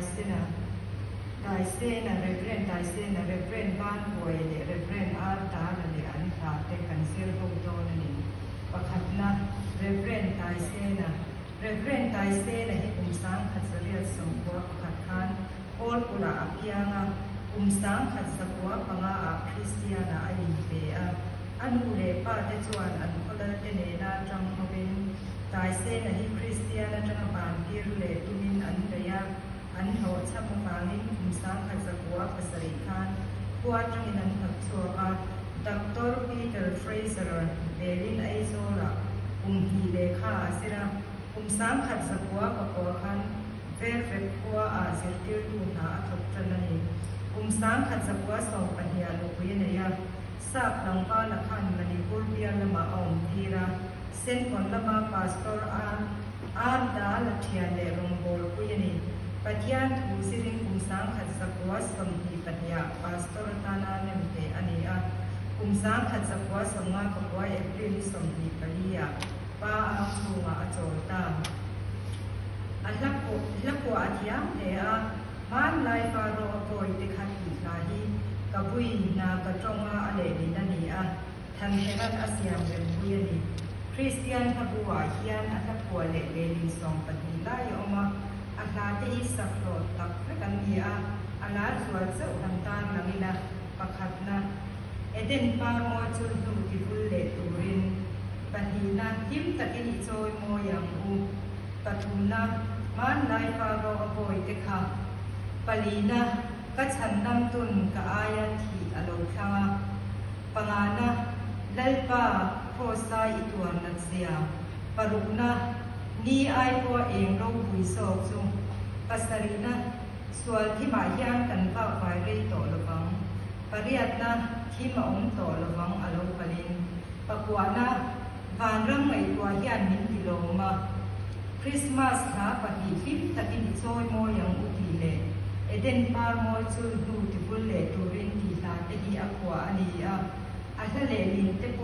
Taisena Taisena Rev Taisena Rev Banpuai leh Rev Ar Dala leh an hla te kan zir ho dawn a ni. Pakhatna, Rev Taisena Rev Taisena hi kum 1991 khan Kawlkulh ah a piang a, kum 1905 ah Kristian ah a inpe a. A nu leh pa te chuan an khawlal te nena tang hovin Taisena hi Kristian atanga bantir leh tumin an bei a, an hlawhchham avangin kum 1907 khan khua atangin an hnawtchhuak a. Doctor Peter Fraser belin Aizawl-ah kum hnih lehkha a zir a, kum 1909 khan Velvet khua-ah zirtirtu hna a thawk tan a ni. Kum 1912 ah nupui a nei a, Sap tlangvala khan Manipur bial lamah a awm tir a, Senkawn lama Pastor Ar Dal a thian leh rawngbawlpui a ni. Pathian thu zirin kum 1922 ah Pastor atana nem ve a ni a, kum 1959 April ni 24 ah Pa ang chhungah a chawl ta. A hla hla pawh a thiam hle a, hmanlai Faro a pawi te kha tih hla hi ka bui na ka tawnga a lehlin a ni a, Thanhera'n a siam rempui a ni. Kristian hlabu-ah hian a hla phuah leh lehlin 12 lai a awm a, a hla te hi sakhlawh tak vek an ni a, a lar zual chauh han tar lang ila, pakhatna, Eden par mawi chul hnu ti vul leh turin, pahnihna, hlim takin i chawi mawi ang u, pathumna, hmanlai Faro a bawi te kha, palina, ka chhandam tun ka aia thih a lo thlang a, pangana, Lalpa, Kross-a i tuar nat zia, parukna, ni ai pawha eng ropui zawk chu, pasarihna, Sual thimah hian kan vak vai rei tawh lovang. Pariatna thim a awm tawh lovang a lo kalin. Pakuahna vanram ngaihtuah hian min ti lawm a. Krismas hla pahnih hlim takin i chawi mawi ang u tih leh Eden par mawi chul hnu tivul leh turin tih hla te hi a phuah a ni a. A hla leh lin te pawh.